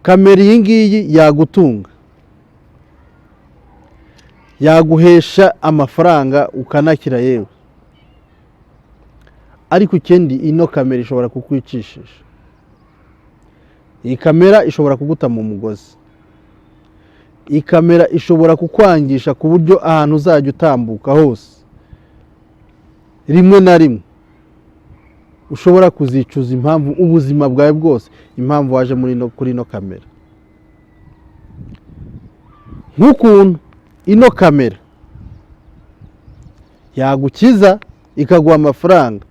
Kamera iyi ngiyi yagutunga, yaguhesha amafaranga ukanakira yewe. Ariko ikindi, ino kamera ishobora kukwicishisha, iyi kamera ishobora kuguta mu mugozi, iyi kamera ishobora kukwangisha ku buryo ahantu uzajya utambuka hose rimwe na rimwe ushobora kuzicuza impamvu ubuzima bwawe bwose, impamvu waje muri ino kuri ino kamera. Nk'ukuntu ino kamera yagukiza, ikaguha amafaranga,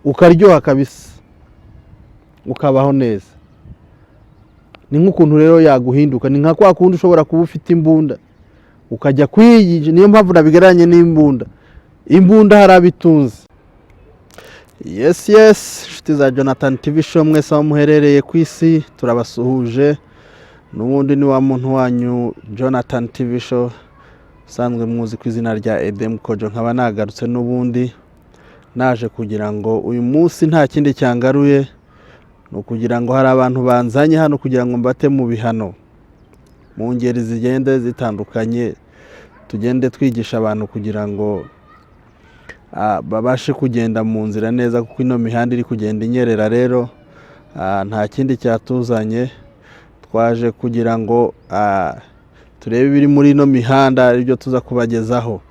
ukaryoha kabisa, ukabaho neza, ni nk'ukuntu rero yaguhinduka. Ni nka kwa kundi ushobora kuba ufite imbunda ukajya kuyiyigisha. Niyo mpamvu nabigereranye n'imbunda. Imbunda hari abitunze. Yes, inshuti za Jonathan TV Show mwese aho muherereye ku isi, turabasuhuje. N'ubundi ni wa muntu wanyu Jonathan TV Show, usanzwe muzi ku izina rya Edem Kojo. Nkaba nagarutse n'ubundi, naje kugira ngo uyu munsi nta kindi cyangaruye, ni ukugira ngo hari abantu banzanye hano kugira ngo mbate mu bihano mu ngeri zigenda zitandukanye, tugende twigisha abantu kugira ngo babashe kugenda mu nzira neza, kuko ino mihanda iri kugenda inyerera. Rero nta kindi cyatuzanye, twaje kugira ngo turebe ibiri muri ino mihanda, aribyo tuza kubagezaho.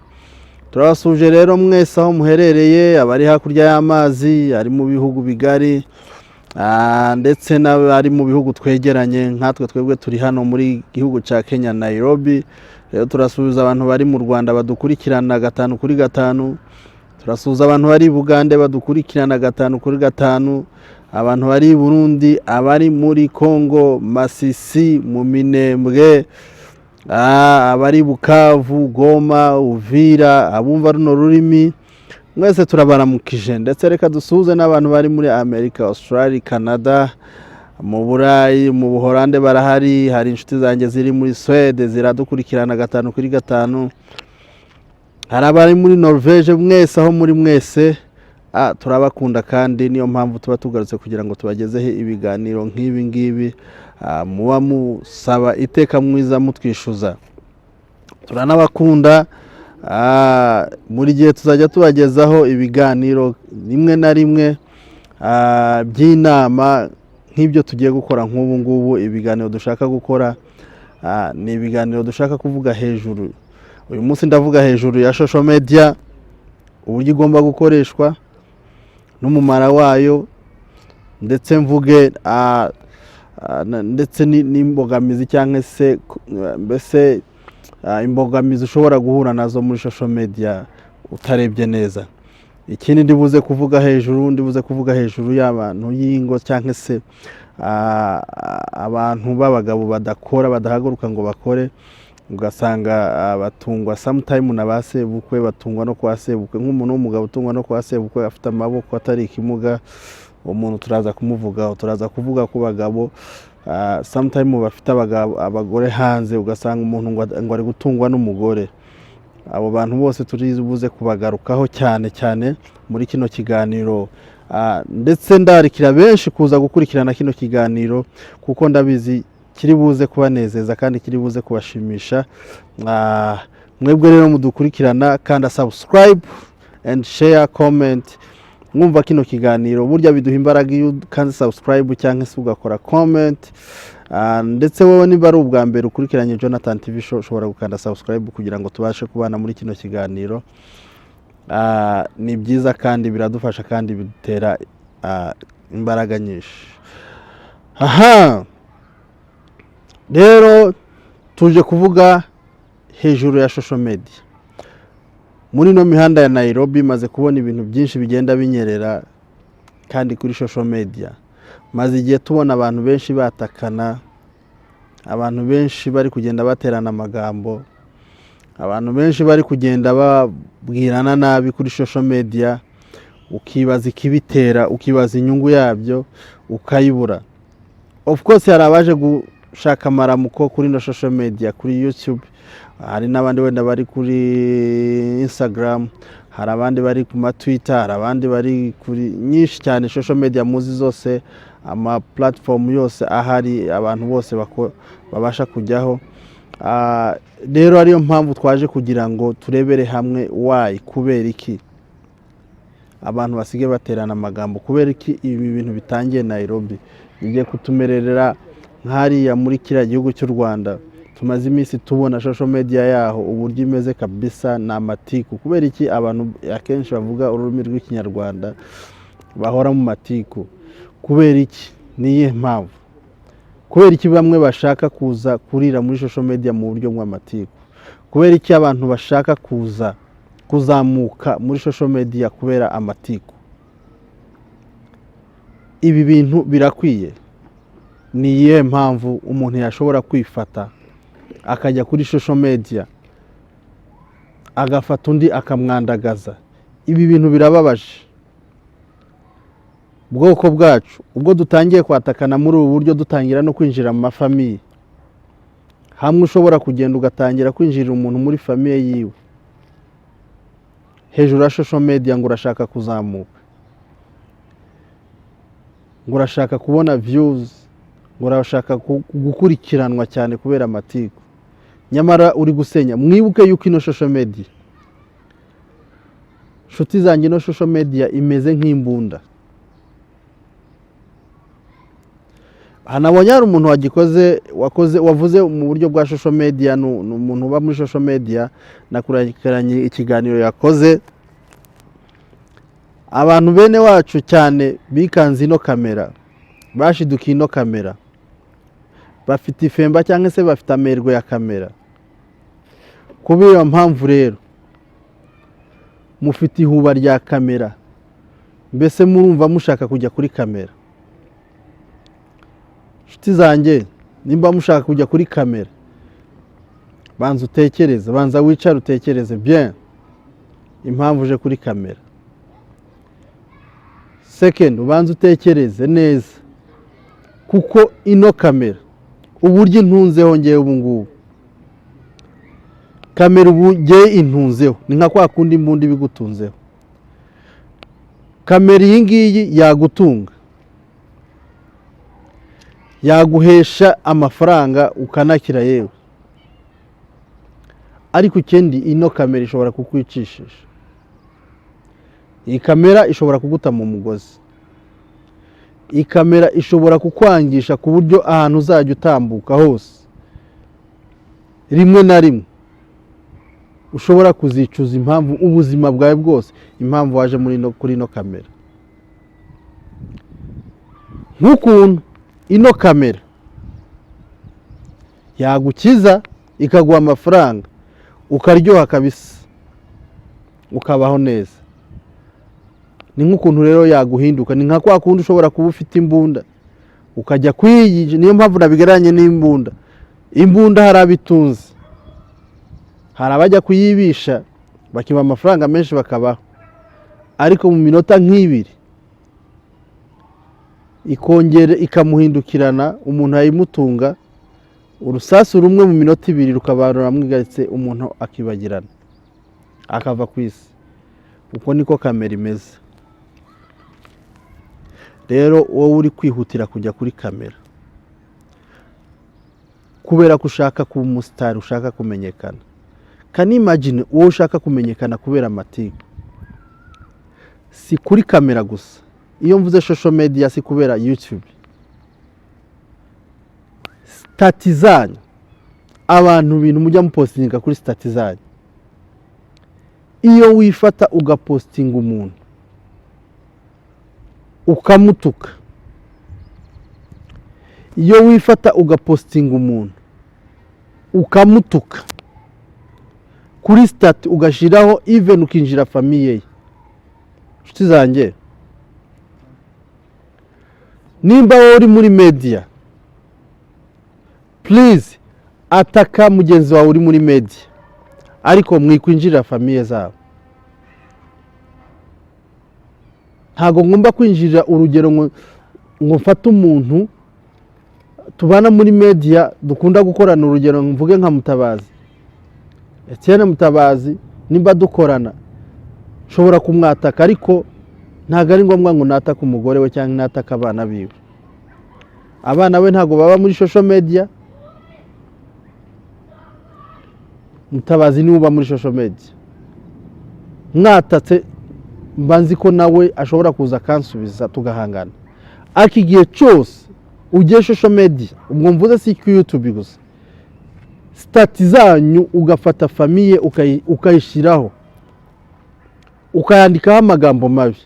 Turabasuhuje rero mwese aho muherereye, abari hakurya y'amazi, ari mu bihugu bigari, ndetse n'abari mu bihugu twegeranye nkatwe. Twebwe turi hano muri gihugu cya Kenya, Nairobi. Rero turasuhuza abantu bari mu Rwanda badukurikirana gatanu kuri gatanu, turasuhuza abantu bari i Bugande badukurikirana gatanu kuri gatanu, abantu bari i Burundi, abari muri Congo, Masisi, mu Minembwe, abari Bukavu, Goma, Uvira, abumva runo rurimi mwese turabaramukije. Ndetse reka dusuhuze n'abantu bari muri Amerika, Australia, Canada, mu Burayi, mu Buholande barahari. Hari inshuti zanjye ziri muri Swede ziradukurikirana gatanu kuri gatanu, hari abari muri Norvege. Mwese aho muri mwese, turabakunda, kandi niyo mpamvu tuba tugarutse kugira ngo tubagezeho ibiganiro nk'ibi ngibi muba musaba iteka mwiza mutwishyuza. Turanabakunda. Buri gihe tuzajya tubagezaho ibiganiro rimwe na rimwe by'inama nk'ibyo tugiye gukora nk'ubu ngubu. Ibiganiro dushaka gukora ni ibiganiro dushaka kuvuga hejuru. Uyu munsi ndavuga hejuru ya social media, uburyo igomba gukoreshwa n'umumaro wayo, ndetse mvuge ndetse n'imbogamizi cyangwa se mbese imbogamizi ushobora guhura nazo muri social media utarebye neza. Ikindi ndibuze kuvuga hejuru, ndibuze kuvuga hejuru y'abantu y'ingo cyangwa se abantu b'abagabo badakora, badahaguruka ngo bakore, ugasanga batungwa sometime na ba sebukwe, batungwa no kwa sebukwe. Nk'umuntu w'umugabo utungwa no kwa sebukwe afite amaboko, atari ikimuga, uwo muntu turaza kumuvugaho. Turaza kuvuga ku bagabo sometime bafite abagore hanze, ugasanga umuntu ngo ari gutungwa n'umugore. Abo bantu bose turibuze kubagarukaho cyane cyane muri kino kiganiro. Ndetse ndarikira benshi kuza gukurikirana kino kiganiro, kuko ndabizi kiri buze kubanezeza kandi kiri buze kubashimisha. Mwebwe rero mudukurikirana, kanda subscribe and share, comment. Mwumva kino kiganiro, burya biduha imbaraga iyo ukanze subscribe cyangwa se ugakora comment. Ndetse wowe niba ari ubwa mbere ukurikiranye Jonathan TV Show, ushobora gukanda subscribe kugira ngo tubashe kubana muri kino kiganiro. Ni byiza kandi biradufasha kandi bidutera imbaraga nyinshi. Aha rero tuje kuvuga hejuru ya social media. Muri ino mihanda ya Nairobi maze kubona ibintu byinshi bigenda binyerera, kandi kuri social media maze igihe tubona abantu benshi batakana, abantu benshi bari kugenda baterana amagambo, abantu benshi bari kugenda babwirana nabi kuri social media, ukibaza ikibitera, ukibaza inyungu yabyo ukayibura. Of course hari abaje gushaka amaramuko kuri ino social media, kuri YouTube, hari n'abandi wenda bari kuri Instagram, hari abandi bari ku ma Twitter, hari abandi bari kuri nyinshi cyane social media muzi zose. Ama platform yose ahari, abantu bose babasha kujyaho. Rero ariyo mpamvu twaje kugira ngo turebere hamwe why, kubera iki abantu basigaye baterana amagambo, kubera iki ibi bintu bitangiye Nairobi, bigiye kutumerera nk'hariya muri kiriya gihugu cy'u Rwanda. Tumaze iminsi tubona social media yaho uburyo imeze kabisa, ni amatiku. Kubera iki abantu akenshi bavuga ururimi rw'Ikinyarwanda bahora mu matiku? Kubera iki? Ni iyihe mpamvu? Kubera iki bamwe bashaka kuza kurira muri social media mu buryo bw'amatiku? Kubera iki abantu bashaka kuza kuzamuka muri social media kubera amatiku? Ibi bintu birakwiye? Ni iyihe mpamvu umuntu yashobora kwifata akajya kuri social media, agafata undi akamwandagaza? Ibi bintu birababaje. Bwoko bwacu, ubwo dutangiye kwatakana muri ubu buryo, dutangira no kwinjira mu mafamille, hamwe ushobora kugenda ugatangira kwinjirira umuntu muri famille yiwe hejuru ya social media, ngo urashaka kuzamuka, ngo urashaka kubona views, ngo urashaka gukurikiranwa cyane kubera amatiku, nyamara uri gusenya. Mwibuke yuko ino social media, nshuti zanjye, ino social media imeze nk'imbunda. Hanabonye hari umuntu wagikoze, wakoze, wavuze mu buryo bwa social media. Ni umuntu uba muri social media, nakurikiranye ikiganiro yakoze. Abantu bene wacu cyane bikanze ino kamera, bashidukiye ino kamera, bafite ifemba cyangwa se bafite amerwe ya kamera. Kubera iyo mpamvu rero mufite ihuba rya kamera, mbese murumva mushaka kujya kuri kamera. Inshuti zanjye, nimba mushaka kujya kuri kamera, banza utekereze, banza wicare utekereze bien impamvu uje kuri kamera. Second, ubanza utekereze neza, kuko ino kamera uburyo intunzeho ngewe ubu ngubu, kamera ubu ngewe intunzeho ni nka kwa kundi imbunda ibigutunzeho. Kamera iyi ngiyi yagutunga, yaguhesha amafaranga ukanakira yewe, ariko ikindi, ino kamera ishobora kukwicishisha. Iyi kamera ishobora kuguta mu mugozi. Iyi kamera ishobora kukwangisha ku buryo ahantu uzajya utambuka hose, rimwe na rimwe ushobora kuzicuza impamvu ubuzima bwawe bwose, impamvu waje muri ino kuri ino kamera. Nk'ukuntu ino kamera yagukiza, ikaguha amafaranga, ukaryoha kabisa, ukabaho neza, ni nk'ukuntu rero yaguhinduka. Ni nka kwa kundi ushobora kuba ufite imbunda ukajya kuyiyigisha. Niyo mpamvu nabigereranye n'imbunda. Imbunda hari abitunze, hari abajya kuyibisha bakiba amafaranga menshi bakabaho, ariko mu minota nk'ibiri ikongera ikamuhindukirana. Umuntu yayimutunga urusasu rumwe, mu minota 2 rukaba ruramwigaritse, umuntu akibagirana, akava ku isi. Uko niko kamera imeze. Rero wowe uri kwihutira kujya kuri kamera kubera ko ushaka kuba umusitari, ushaka kumenyekana, can imagine wowe ushaka kumenyekana kubera amatiku. Si kuri kamera gusa, iyo mvuze social media si kubera YouTube, status zanyu, abantu ibintu mujya mupostinga kuri status zanyu. Iyo wifata ugapostinga umuntu ukamutuka, iyo wifata ugapostinga umuntu ukamutuka kuri status, ugashyiraho even ukinjira famille ye, inshuti zanjye, nimba wowe uri muri media, please ataka mugenzi wawe uri muri media, ariko mwikwinjirira famille zabo. Ntabwo ngomba kwinjirira, urugero, ngo mfate umuntu tubana muri media, dukunda gukorana, urugero mvuge nka Mutabazi Etienne. Mutabazi nimba dukorana nshobora kumwataka, ariko ntabwo ari ngombwa ngo natake umugore we cyangwa natake abana biwe. Abana be ntabwo baba muri social media. Mutabazi niwe uba muri social media. Mwatatse, mba nzi ko nawe ashobora kuza akansubiza tugahangana. Ariko igihe cyose ugiye social media, ubwo mvuze si kuri YouTube gusa, status zanyu ugafata famille ukayishyiraho, ukayandikaho amagambo mabi,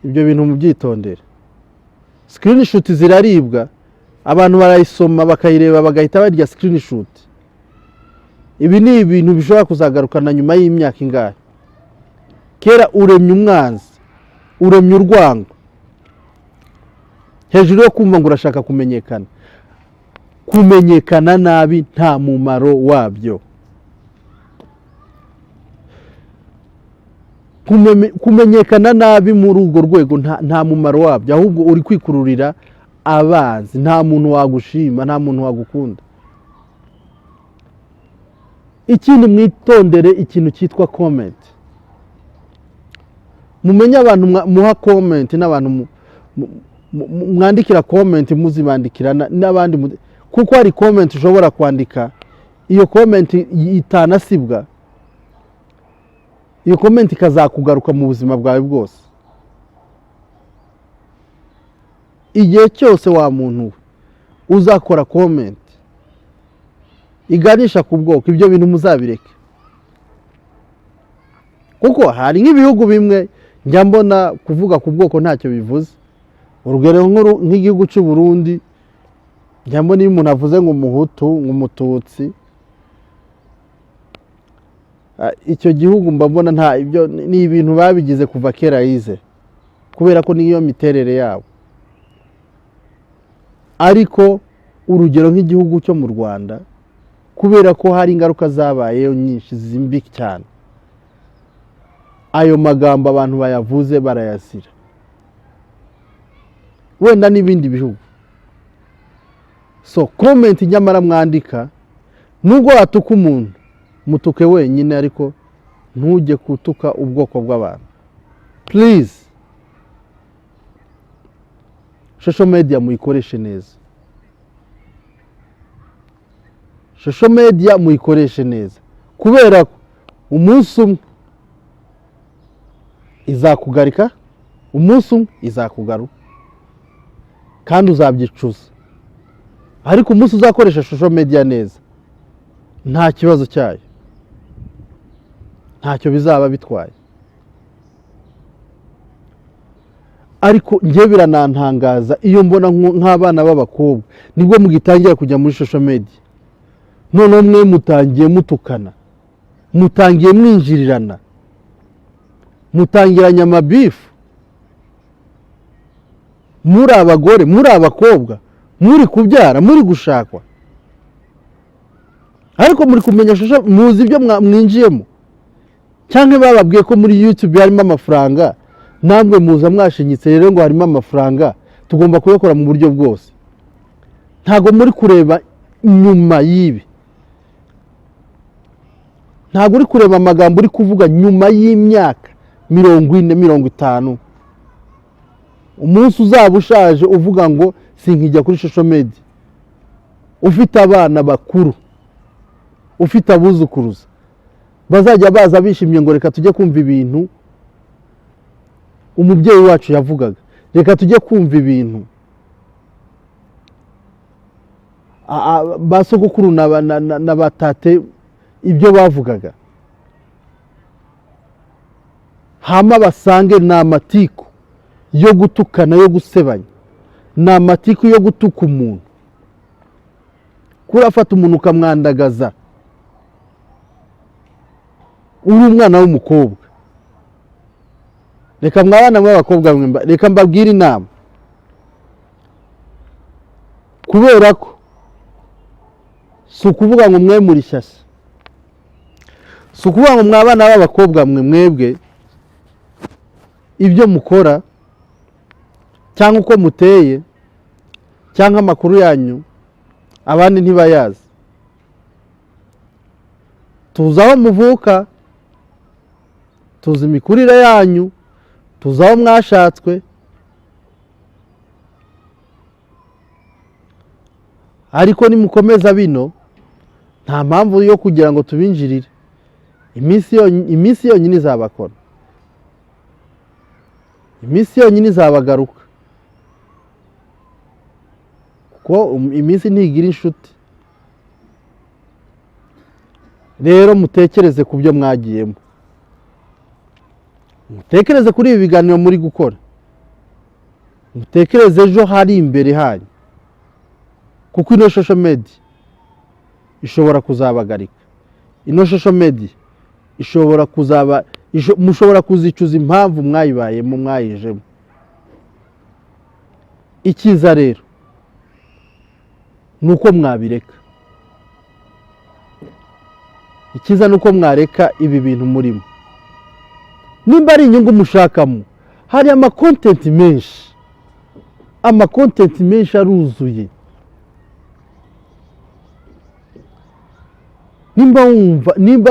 ibyo bintu mubyitondere. Screenshot ziraribwa, abantu barayisoma, bakayireba, bagahita barya screenshot. Ibi ni ibintu bishobora kuzagarukana nyuma y'imyaka ingahe. Kera uremye umwanzi, uremye urwango hejuru yo kumva ngo urashaka kumenyekana. Kumenyekana nabi nta mumaro wabyo. Kumenyekana nabi muri urwo rwego nta mumaro wabyo, ahubwo uri kwikururira abanzi. Nta muntu wagushima, nta muntu wagukunda. Ikindi, mwitondere ikintu cyitwa comment. Mumenye abantu muha comment n'abantu mwandikira comment, muzibandikira n'abandi, kuko hari comment ushobora kwandika, iyo comment itanasibwa, iyo comment ikazakugaruka mu buzima bwawe bwose. Igihe cyose wa muntu we uzakora comment iganisha ku bwoko, ibyo bintu muzabireke, kuko hari nk'ibihugu bimwe njya mbona kuvuga ku bwoko ntacyo bivuze. Urugero nk'igihugu cy'u Burundi, njya mbona iyo umuntu avuze ngo umuhutu, ngo umututsi, icyo gihugu mba mbona nta ibyo, ni ibintu babigize kuva kera yize, kubera ko niyo miterere yabo. Ariko urugero nk'igihugu cyo mu Rwanda, kubera ko hari ingaruka zabayeyo nyinshi zimbi cyane, ayo magambo abantu bayavuze barayazira. Wenda n'ibindi bihugu. So comment nyamara mwandika, nubwo watuka umuntu, mutuke wenyine, ariko ntujye gutuka ubwoko bw'abantu, please. Social media muyikoreshe neza, social media muyikoreshe neza, kubera ko umunsi umwe izakugarika, umunsi umwe izakugaruka kandi uzabyicuza. Ariko umunsi uzakoresha social media neza, nta kibazo cyayo, ntacyo bizaba bitwaye. Ariko njye biranantangaza iyo mbona nk'abana b'abakobwa nibwo mugitangira kujya muri social media, noneho mwe mutangiye mutukana, mutangiye mwinjirirana, mutangiranye amabifu, muri abagore, muri abakobwa, muri kubyara, muri gushakwa, ariko muri kumenya social, muzi ibyo mwinjiyemo, cyangwa bababwiye ko muri YouTube harimo amafaranga, namwe muza mwashinyitse rero ngo harimo amafaranga, tugomba kuyakora mu buryo bwose. Ntabwo muri kureba nyuma y'ibi, ntabwo uri kureba amagambo uri kuvuga nyuma y'imyaka 40, 50, umunsi uzaba ushaje uvuga ngo sinkijya kuri social media, ufite abana bakuru, ufite abuzukuruza bazajya baza bishimye ngo reka tujye kumva ibintu umubyeyi wacu yavugaga, reka tujye kumva ibintu ba sogokuru na ba tate ibyo bavugaga, hama basange ni amatiku yo gutukana, yo gusebanya, ni amatiku yo gutuka umuntu. Kurafata umuntu ukamwandagaza uri umwana w'umukobwa. Reka mwabana mw'abakobwa mwe, reka mbabwire inama, kubera ko si ukuvuga ngo mwe muri shyashya, si ukuvuga ngo mwabana b'abakobwa mwe, mwebwe ibyo mukora cyangwa uko muteye cyangwa amakuru yanyu abandi ntibayazi. Tuzi aho muvuka, tuzi imikurire yanyu, tuzi aho mwashatswe. Ariko nimukomeza bino, nta mpamvu yo kugira ngo tubinjirire. Iminsi yonyine izabakora, iminsi yonyine izabagaruka, kuko iminsi ntigira inshuti. Rero mutekereze ku byo mwagiyemo, mutekereze kuri ibi biganiro muri gukora, mutekereze ejo hari imbere hanyu, kuko ino social media ishobora kuzabagarika. Ino social media ishobora kuzaba mushobora kuzicuza impamvu mwayibayemo, mwayijemo. Icyiza rero ni uko mwabireka. Icyiza ni uko mwareka ibi bintu murimo. Nimba ari inyungu mushakamo, hari ama content menshi, ama content menshi aruzuye. Nimba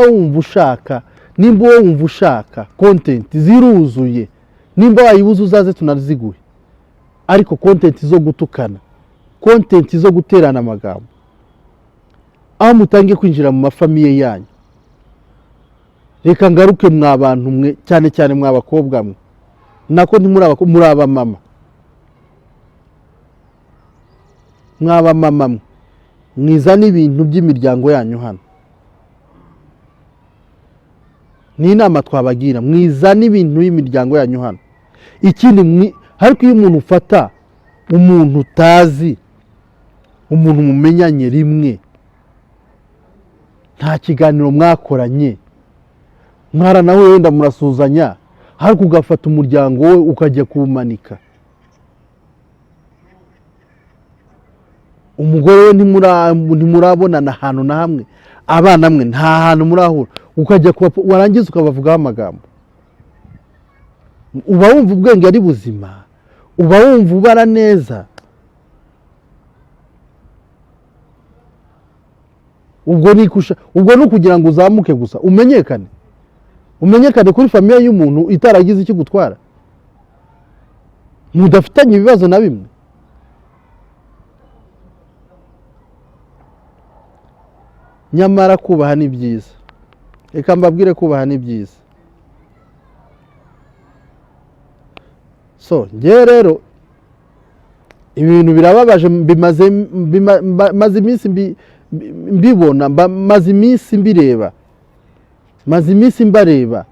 wowe wumva ushaka content, ziruzuye. Nimba wayibuze, uzaze tunaziguhe. Ariko content zo gutukana, content zo guterana amagambo, aho mutangiye kwinjira mu ma famille yanyu. Reka ngaruke mwa bantu mwe, cyane cyane mwa bakobwa mwe, nako ntimuri abakobwa, muri abamama. Mwa bamama mwe, mwizane ibintu by'imiryango yanyu hano. Ni inama twabagira, mwizane ibintu by'imiryango yanyu hano. Ikindi, ariko iyo umuntu ufata umuntu utazi, umuntu mumenyanye rimwe, nta kiganiro mwakoranye, mwaranawe wenda murasuhuzanya, ariko ugafata umuryango we ukajya kuwumanika, umugore we ntimurabonana ahantu na hamwe, abana mwe nta hantu murahura, ukajya warangiza ukabavugaho amagambo, uba wumva ubwenge ari buzima, uba wumva ubara neza. Ubwo ni ukugira ngo uzamuke gusa, umenyekane, umenyekane kuri famille y'umuntu itaragize icyo igutwara, mudafitanye ibibazo na bimwe. Nyamara kubaha ni byiza, reka mbabwire, kubaha ni byiza. So ngewe rero ibintu birababaje, maze iminsi mbibona, maze iminsi mbireba, maze iminsi mbareba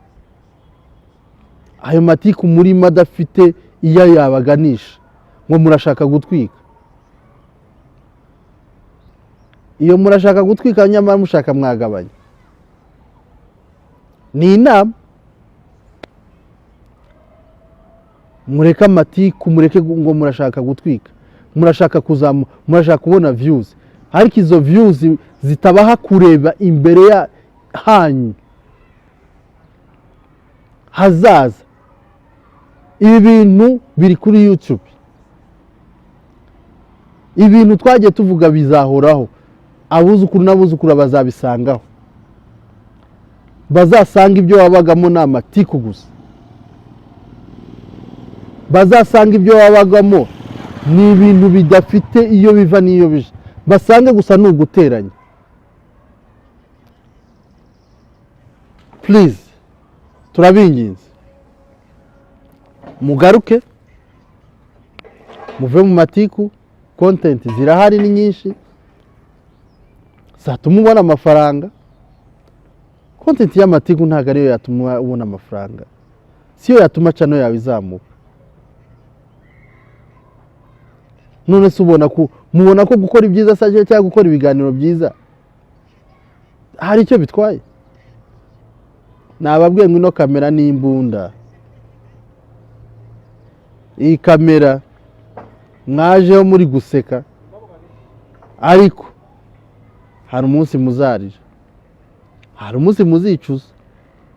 ayo matiku murimo adafite iyo yabaganisha, ngo murashaka gutwika. Iyo murashaka gutwika, nyamara mushaka mwagabanya. Ni inama, mureke amatiku, mureke ngo murashaka gutwika, murashaka kuzamuka, murashaka kubona views, ariko izo views zitabaha kureba imbere ya hanyu hazaza. Ibi bintu biri kuri YouTube, ibintu twagiye tuvuga bizahoraho, abuzukuru n'abuzukuru bazabisangaho, bazasanga ibyo wabagamo ni amatiku gusa, bazasanga ibyo wabagamo ni ibintu bidafite iyo biva n'iyo bija, basange gusa ni uguteranya. Please, turabinginze, mugaruke muve mu matiku. Content zirahari ni nyinshi zatuma ubona amafaranga. Content y'amatiku ntabwo ariyo yatuma ubona amafaranga, siyo yatuma channel yawe izamuka. None se ubona ko mubona ko gukora ibyiza se cyangwa gukora ibiganiro byiza hari icyo bitwaye? Nababwiye ngo ino kamera ni imbunda. Iyi kamera mwajeho muri guseka, ariko hari umunsi muzarira, hari umunsi muzicuza.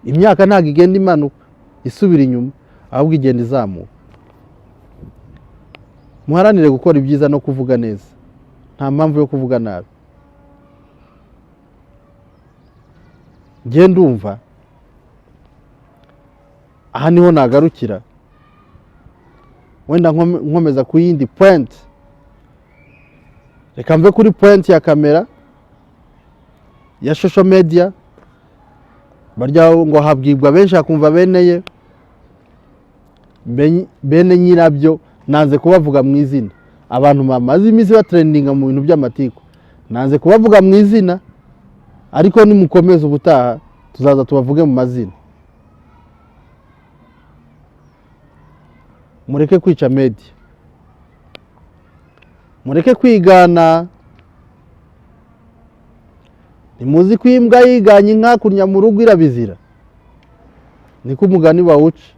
Imyaka ntabwo igenda imanuka isubira inyuma, ahubwo igenda izamuka. Muharanire gukora ibyiza no kuvuga neza, nta mpamvu yo kuvuga nabi. Njye ndumva aha niho nagarukira, wenda nkomeza ku yindi point. Reka mve kuri point ya kamera ya social media. Barya ngo habwirwa benshi hakumva beneye bene nyirabyo. Nanze kubavuga mu izina. Abantu bamaze iminsi batrendinga mu bintu by'amatiku, nanze kubavuga mu izina, ariko nimukomeza ubutaha tuzaza tubavuge mu mazina. Mureke kwica media, mureke kwigana. Ntimuzi ko imbwa yiganye inka kunya mu rugo irabizira? Niko umugani bawuca.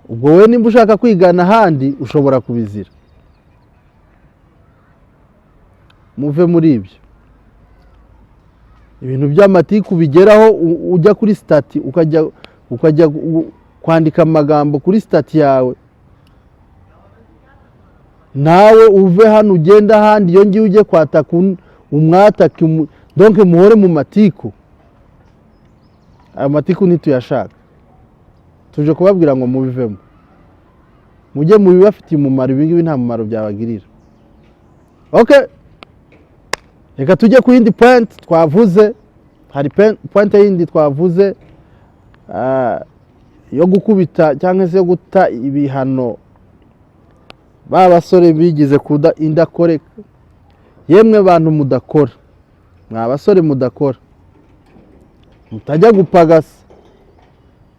Ubwo wowe nimba ushaka kwigana ahandi, ushobora kubizira. Muve muri ibyo ibintu by'amatiku bigeraho ujya kuri status, ukajya kwandika amagambo kuri status yawe. Nawe uve hano ugende ahandi, iyo ngiye ujye kwataka umwataka donc muhore mu matiku. Ayo matiku ntituyashaka. Tuje kubabwira ngo mubivemo, mujye mu bibafitiye umumaro. Ibi ngibi nta mumaro byabagirira. Okay, reka tujye ku yindi point twavuze. Hari point yindi twavuze yo gukubita cyangwa se yo guta ibihano ba basore bigize kuda indakoreka. Yemwe bantu mudakora, mwa basore mudakora, mutajya gupagasa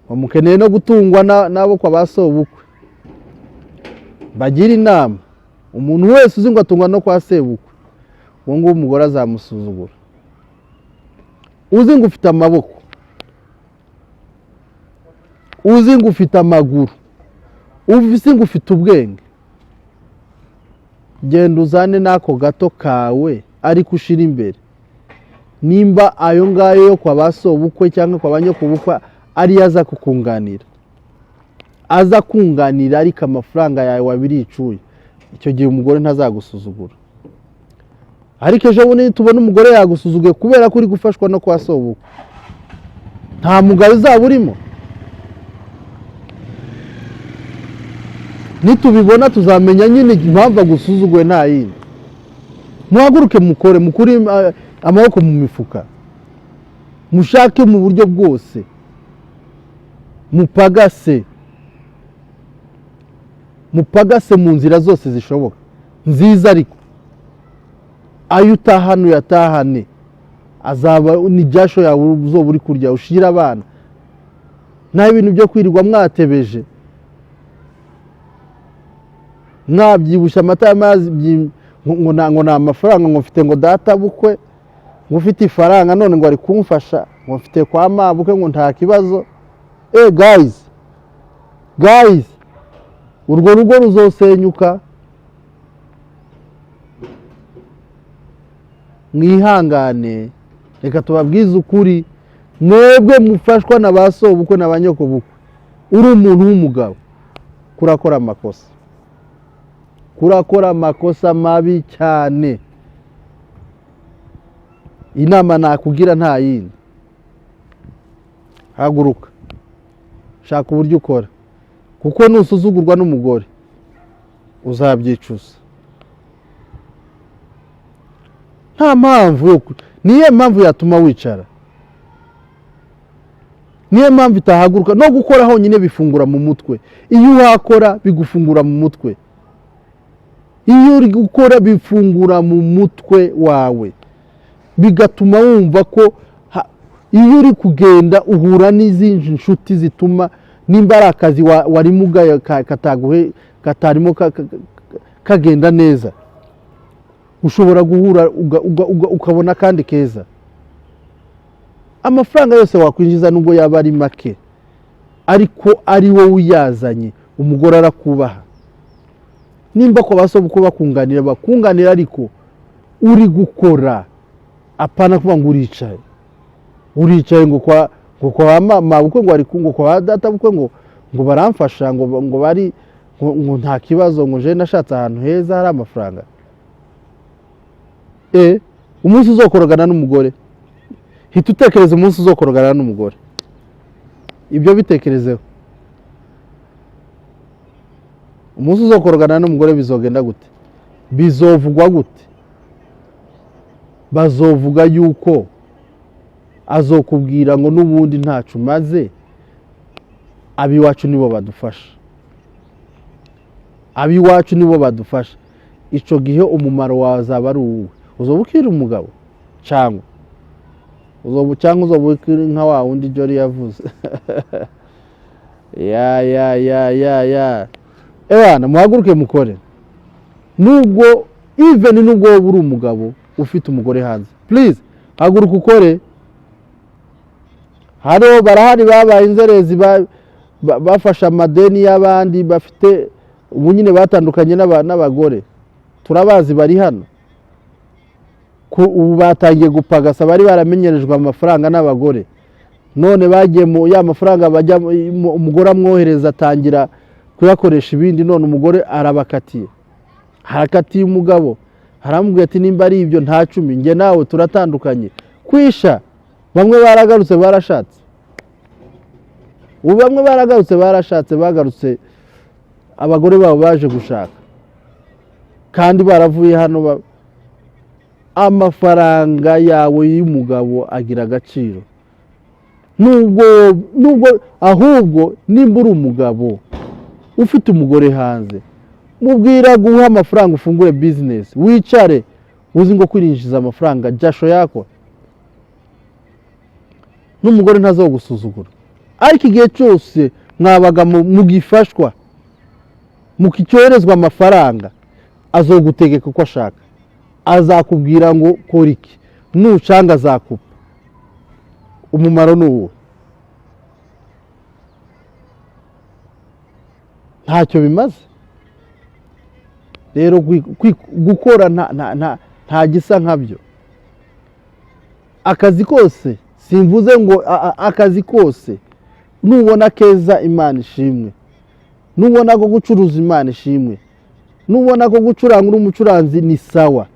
ngo mukeneye no gutungwa n'abo kwa ba sobukwe, bagira inama: umuntu wese uzi ngo atungwa no kwa sebukwe, uwo nguwo umugore azamusuzugura. Uzi ngo ufite amaboko, uzi ngo ufite amaguru, uzi ngo ufite ubwenge, genda uzane n'ako gato kawe, ariko ushira imbere. Nimba ayo ngayo yo kwa ba sobukwe cyangwa kwa ba nyokobukwe ariyo aza kukunganira, aza kunganira, ariko amafaranga yawe wabiricuye, icyo gihe umugore ntazagusuzugura. Ariko ejo bundi tubona umugore yagusuzuguye kubera ko uri gufashwa no kwa sobukwe, nta mugabo uzaba urimo. Nitubibona tuzamenya nyine impamvu agusuzuguye, nta yindi. Muhaguruke mukore, mukure amaboko mu mifuka, mushake mu buryo bwose, mupagase, mupagase mu nzira zose zishoboka nziza, ariko ayo utahana uyatahane, azaba ni jasho yawe uzoba uri kurya ushira abana. Nta ibintu byo kwirirwa mwatebeje, mwabyibushye amata y'amazi ngo ni amafaranga, ngo mfite ngo data bukwe, ngo ufite ifaranga, none ngo ari kumfasha, ngo mfite kwa mabukwe, ngo nta kibazo. Guys, guys, urwo rugo ruzosenyuka. Mwihangane, reka tubabwize ukuri. Mwebwe mufashwa na ba sobukwe na ba nyokobukwe, uri umuntu w'umugabo, kurakora amakosa, kurakora amakosa mabi cyane. Inama nakugira nta yindi: haguruka, shaka uburyo ukora, kuko nusuzugurwa n'umugore uzabyicuza. Nta mpamvu yo niyo mpamvu yatuma wicara, niyo mpamvu itahaguruka. No gukora honyine bifungura mu mutwe. Iyo uhakora bigufungura mu mutwe. Iyo uri gukora bifungura mu mutwe wawe, bigatuma wumva ko iyo uri kugenda uhura n'izindi nshuti zituma nimba ari akazi warimo katarimo kagenda neza, ushobora guhura ukabona akandi keza. Amafaranga yose wakwinjiza, nubwo yaba ari make, ariko ari wowe uyazanye, umugore arakubaha. Nimba ko basobukwe bakunganira, bakunganira, ariko uri gukora, apana kuvuga ngo uricaye, uricaye ngo kwa mama bukwe, ngo ari ngo kwa data bukwe, ngo baramfasha, ngo bari ngo nta kibazo, ngo je nashatse ahantu heza hari amafaranga. Umunsi uzokorogana n'umugore, hita utekereza umunsi uzokorogana n'umugore, ibyo bitekerezeho. Umunsi uzokorogana n'umugore bizogenda gute? Bizovugwa gute? Bazovuga yuko azokubwira ngo n'ubundi ntacu umaze, ab'iwacu nibo badufasha, ab'iwacu nibo badufasha. Icyo gihe umumaro wawe azaba ari uwuwe? Uzoba ukiri umugabo cyangwa uzoba ukiri nka wa wundi Jori yavuze? Ya ya ya ya ya, ebana, muhaguruke mukore. Nubwo, even nubwo wowe uri umugabo ufite umugore hanze, please haguruka ukore. Hano barahari babaye inzerezi, bafashe amadeni y'abandi, bafite ubu nyine batandukanye n'abagore, turabazi bari hano. Ubu batangiye gupagasa. Bari baramenyerejwe amafaranga n'abagore, none bagiye mu ya mafaranga bajya umugore amwohereza, atangira kuyakoresha ibindi. None umugore arabakatiye, harakatiye umugabo, aramubwira ati: "Nimba ari ibyo, nta cumi, njye nawe turatandukanye." Kwisha bamwe baragarutse barashatse. Ubu bamwe baragarutse barashatse, bagarutse abagore babo baje gushaka kandi baravuye hano. Amafaranga yawe y'umugabo agira agaciro, nubwo ahubwo nimba uri umugabo ufite umugore hanze, mubwira guha amafaranga ufungure business, wicare uzi ngo kwirinjiza amafaranga jasho yako, n'umugore ntazogusuzugura. Ariko igihe cyose mwabaga mugifashwa, mukicyoherezwa amafaranga, azogutegeka uko ashaka, azakubwira ngo kora iki, nucanga azakupa. Umumaro ni uwo, ntacyo bimaze. Rero gukora nta gisa nkabyo. Akazi kose, simvuze ngo akazi kose, nubona keza Imana ishimwe, nubona ko gucuruza Imana ishimwe, nubona ko gucuranga uri umucuranzi ni sawa,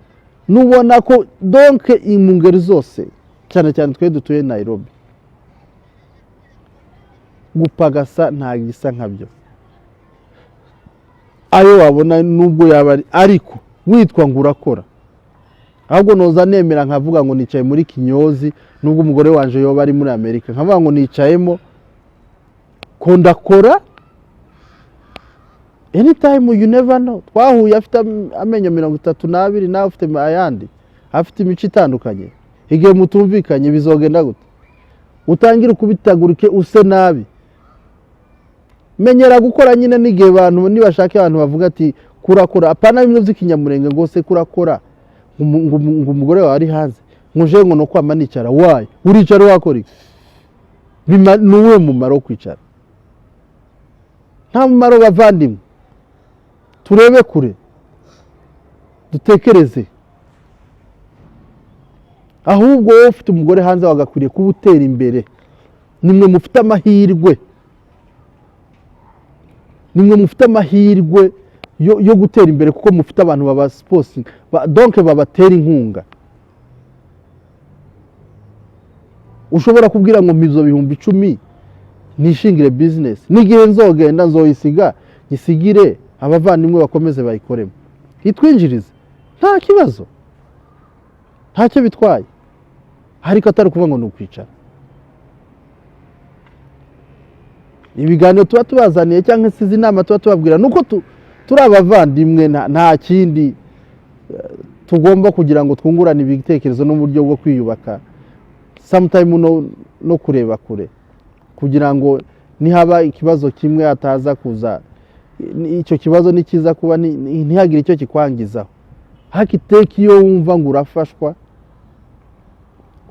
nubona ko donc mu ngeri zose, cyane cyane twe dutuye Nairobi, gupagasa nta gisa nkabyo. Ayo wabona nubwo yaba ari, ariko witwa ngo urakora. Ahubwo noza nemera nkavuga ngo nicaye muri kinyozi, nubwo umugore wanje yoba ari muri Amerika, nkavuga ngo nicayemo ko ndakora. Anytime, you never know. Twahuye afite amenyo 32, nawe ufite ayandi, afite imico itandukanye. Igihe mutumvikanye bizogenda gute? Utangire ukubitagurike, use nabi. Menyera gukora nyine. N'igihe abantu nibashaka, abantu bavuga ati kurakora, apana bimwe by'ikinyamurenge ngo se kurakora, ngo umugore wawe ari hanze, ngo uje ngo no kwama nicara. Wayi uricara wakora iki? Ni uwuhe mumaro wo kwicara? Nta mumaro. Bavandimwe, turebe kure, dutekereze. Ahubwo wowe ufite umugore hanze wagakwiriye kuba utera imbere. Nimwe mufite amahirwe, nimwe mufite amahirwe yo gutera imbere, kuko mufite abantu babasponsoringa, donc babatera inkunga. Ushobora kubwira ngo mpizo 10,000 nishingire business, n'igihe nzogenda nzoyisiga, nyisigire abavandimwe bakomeze bayikoremo, itwinjirize, nta kibazo, ntacyo bitwaye. Ariko atari ukuvuga ngo ni ukwicara. Ibiganiro tuba tubazaniye cyangwa se izi nama tuba tubabwira, ni uko turi abavandimwe, nta kindi. Tugomba kugira ngo twungurane ibitekerezo n'uburyo bwo kwiyubaka, sometime no kureba kure, kugira ngo nihaba ikibazo kimwe hataza kuza icyo kibazo nikiza kuba ntihagire icyo kikwangizaho. Hakiteka iyo wumva ngo urafashwa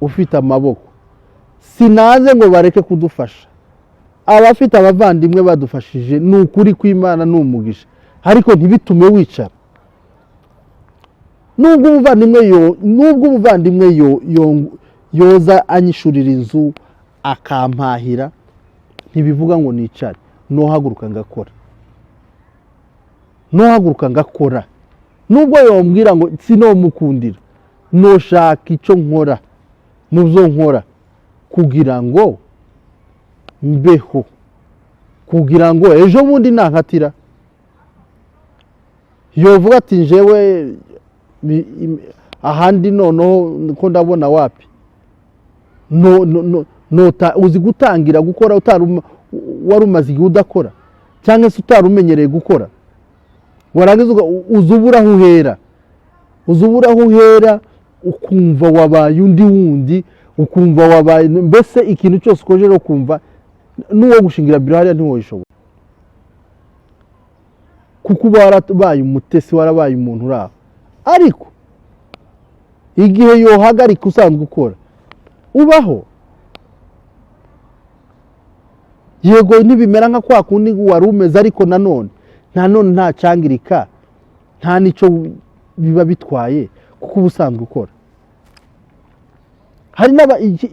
ufite amaboko, sinaze ngo bareke kudufasha. Abafite abavandimwe badufashije, ni ukuri kw'Imana ni umugisha, ariko ntibitume wicara. Nubwo umuvandimwe yoza anyishurira inzu, akampahira, ntibivuga ngo nicare. Nohaguruka ngakora, nohaguruka ngakora. Nubwo yombwira ngo sinomukundira, noshaka icyo nkora mu byo nkora kugira ngo mbeho, kugira ngo ejo bundi nankatira yovuga ati njewe. Ahandi noneho ko ndabona wapi. No, no, no, nota uzi gutangira gukora utari wari umaze igihe udakora, cyangwa se utari umenyereye gukora, warangiza uza ubura aho uhera, uza ubura aho uhera, ukumva wabaye undi wundi, ukumva wabaye mbese ikintu cyose ukoje, ukumva n'uwo gushingira biro hariya ntiwoyishobora, kuko uba warabaye umutesi, warabaye umuntu uri aho. Ariko igihe yohagarika usanzwe ukora, ubaho, yego ntibimera nka kwa kundi wari umeze, ariko nanone nta cyangirika, nta n'icyo biba bitwaye, kuko uba usanzwe ukora. Hari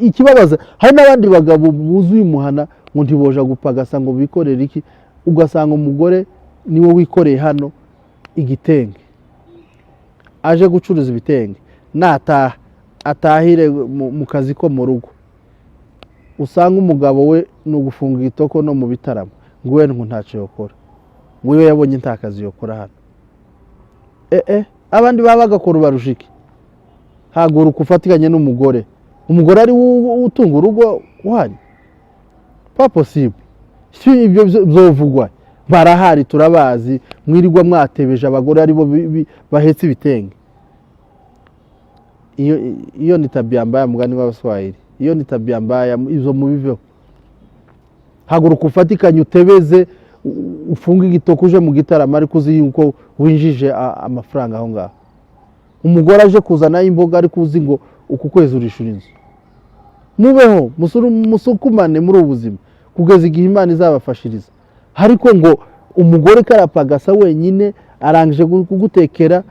ikibabaza, hari n'abandi bagabo buzuye umuhana ngo ntiboja gupagasa, ngo bikorere iki, ugasanga umugore niwe wikoreye hano igitenge, aje gucuruza ibitenge, nataha atahire mu kazi ko mu rugo, usanga umugabo we ni ugufunga igitoko no mu bitaramo, ngo we ngo ntacyo yokora, ngo we yabonye nta kazi yokora hano. Abandi baba bagakora ubarusha iki? Haguruka ufatikanye n'umugore, umugore ari we utunga urugo wanyu? Pas possible. Si ibyo byovugwa, barahari, turabazi, mwirirwa mwatebeje abagore aribo bahetse ibitenge. Iyo ni tabia mbaya, mugani w'Abaswahili, iyo ni tabia mbaya, izo mubiveho. Haguruka ufatikanye, utebeze, ufunge igitoki, uje mu gitaramo, ariko uzi yuko winjije amafaranga aho ngaho. Umugore aje kuzana imboga, ariko uzi ngo uku kwezi urishura inzu. Mubeho, musukumane muri ubu buzima kugeza igihe Imana izabafashiriza. Ariko ngo umugore karapagasa wenyine, arangije kugutekera,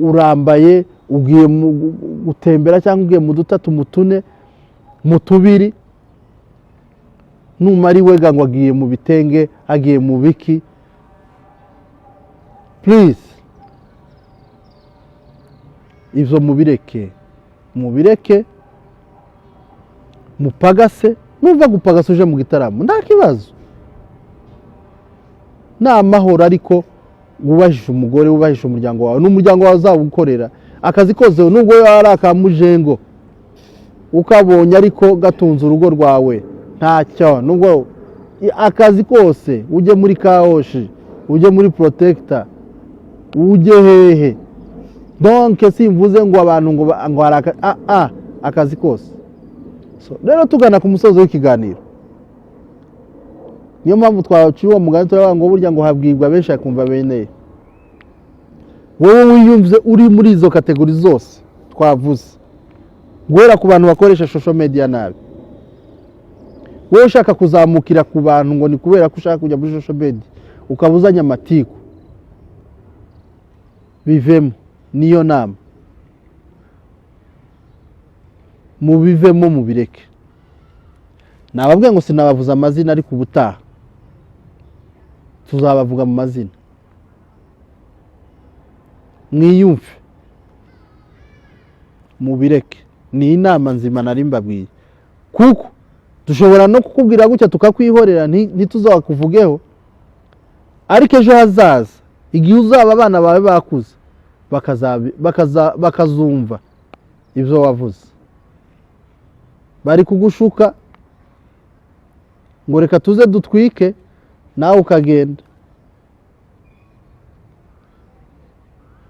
urambaye, ugiye gutembera cyangwa ugiye mu dutatu, mu tune, mu tubiri, numara iwega ngo agiye mu bitenge, agiye mu biki. Please, ibyo mubireke, mubireke, mupagase. Nuva gupagasa uje mu gitaramo, nta kibazo, ni amahoro, ariko wubahishe umugore, wubahishe umuryango wawe, n'umuryango wawe uzawukorera akazi kose, nubwo yaba ari akamujengo ukabonye ariko gatunze urugo rwawe, ntacyo. Nubwo akazi kose, ujye muri car wash, ujye muri protector, ujye hehe, donc simvuze ngo abantu ngo hari akazi kose. So, rero tugana ku musozo w'ikiganiro, niyo mpamvu twaciye uwo mugani, turavuga ngo burya ngo habwirwa benshi akumva beneye. Wowe wiyumve uri muri izo catégories zose twavuze, guhera ku bantu bakoresha social media nabi, wowe ushaka kuzamukira ku bantu ngo ni kubera ko ushaka kujya muri social media, ukaba uzanye amatiku, bivemo. Niyo nama, mubivemo, mubireke. Nababwiye ngo sinabavuze amazina, ariko ubutaha tuzabavuga mu mazina. Mwiyumve, mubireke. Ni inama nzima nari mbabwiye, kuko dushobora no kukubwira gutya tukakwihorera, ntituzakuvugeho, ariko ejo hazaza igihe uzaba abana bawe bakuze, bakazumva ibyo wavuze, bari kugushuka ngo reka tuze dutwike, nawe ukagenda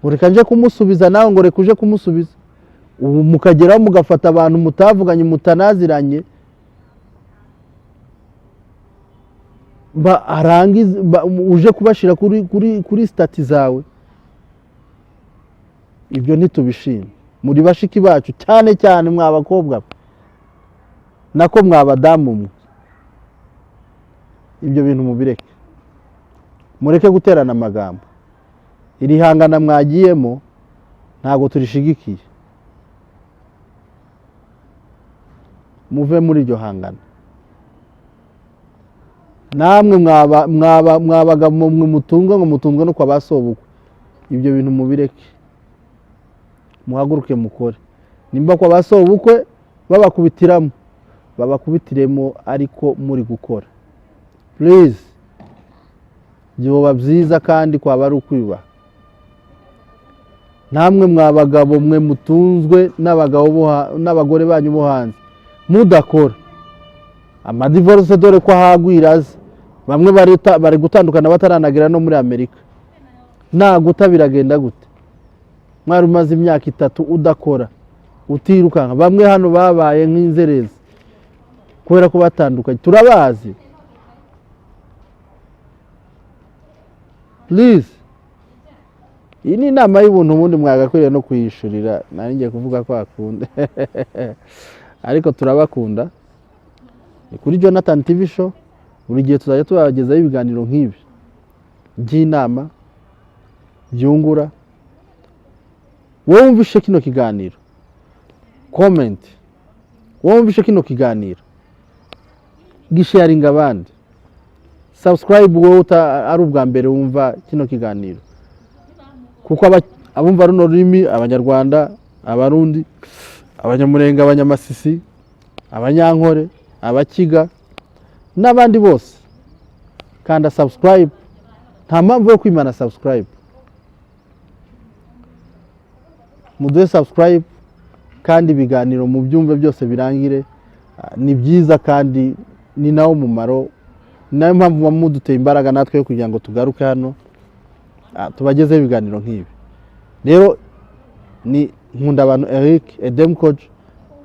ngo reka nje kumusubiza, nawe ngo reka uje kumusubiza, ubu mukageraho mugafata abantu mutavuganye, mutanaziranye, arangiza uje kubashyira kuri status zawe. Ibyo ntitubishima. Muri bashiki bacu, cyane cyane mwa bakobwa mwe, nako mwa badamu mwe, ibyo bintu mubireke, mureke guterana amagambo. Iri hangana mwagiyemo ntabwo turishigikiye, muve muri iryo hangana. Namwe mwabaga mwe mutunga ngo mutungwe no kwa ba sobukwe, ibyo bintu mubireke, muhaguruke mukore. Nimba kwa ba sobukwe babakubitiramo, babakubitiremo, ariko muri gukora. Please, byoba byiza kandi kwaba ari ukwiyubaha. Namwe mwa bagabo mwe mutunzwe n'abagabo n'abagore banyu bo hanze, mudakora, amadivorce dore ko ahagwira aza. Bamwe bari gutandukana bataranagera no muri Amerika. Naguta biragenda gute? Mwari umaze imyaka 3 udakora, utirukanka. Bamwe hano babaye nk'inzerezi kubera ko batandukanye, turabazi. Please, iyi ni inama y'ubuntu, ubundi mwagakwiriye no kuyishurira. Nari ngiye kuvuga ko akunda, ariko turabakunda. Ni kuri Jonathan TV Show, buri gihe tuzajya tubagezaho ibiganiro nk'ibi by'inama byungura. Wowe wumvishe kino kiganiro, comment. Wowe wumvishe kino kiganiro, gisharinga abandi, subscribe. Wowe ari ubwa mbere wumva kino kiganiro, kuko abumva runo rurimi, Abanyarwanda, Abarundi, Abanyamurenga, Abanyamasisi, Abanyankore, Abakiga n'abandi bose, kanda subscribe. Nta mpamvu yo kwimana subscribe. Muduhe subscribe kandi ibiganiro mu byumve byose birangire. Ni byiza kandi ni nawo mumaro, ni nayo mpamvu muba muduteye imbaraga natwe yo kugira ngo tugaruke hano, tubagezeho ibiganiro nk'ibi. Rero ni Nkundabantu Eric Edem Coach,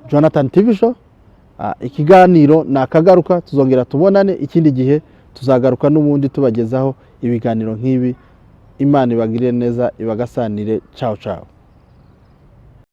Jonathan TV Show. Ikiganiro ni akagaruka, tuzongera tubonane ikindi gihe, tuzagaruka n'ubundi tubagezaho ibiganiro nk'ibi. Imana ibagirire neza, ibagasanire. Ciao ciao.